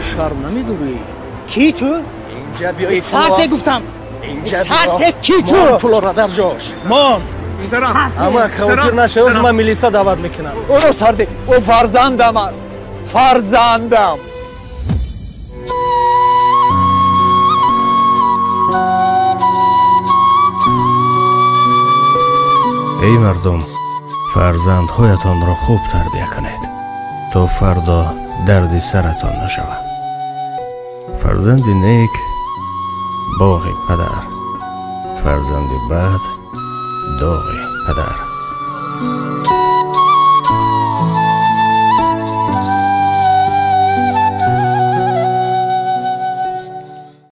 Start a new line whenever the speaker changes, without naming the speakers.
Ту шарм намедорӣ?
Кӣ ту?
Инҷа биё.
Сарте гуфтам.
Инҷа
Сарте, кӣ ту?
Мон пулора дар ҷош. Мон. Ама хавотир нашав, ҳозир ман милиса даъват мекунам.
Ӯро сарде, ӯ фарзандам аст. Фарзандам.
Эй мардум, фарзандҳоятонро хуб тарбия кунед, то фардо дарди саратон нашавад. Фарзанди нек боғи падар, фарзанди бад доғи падар.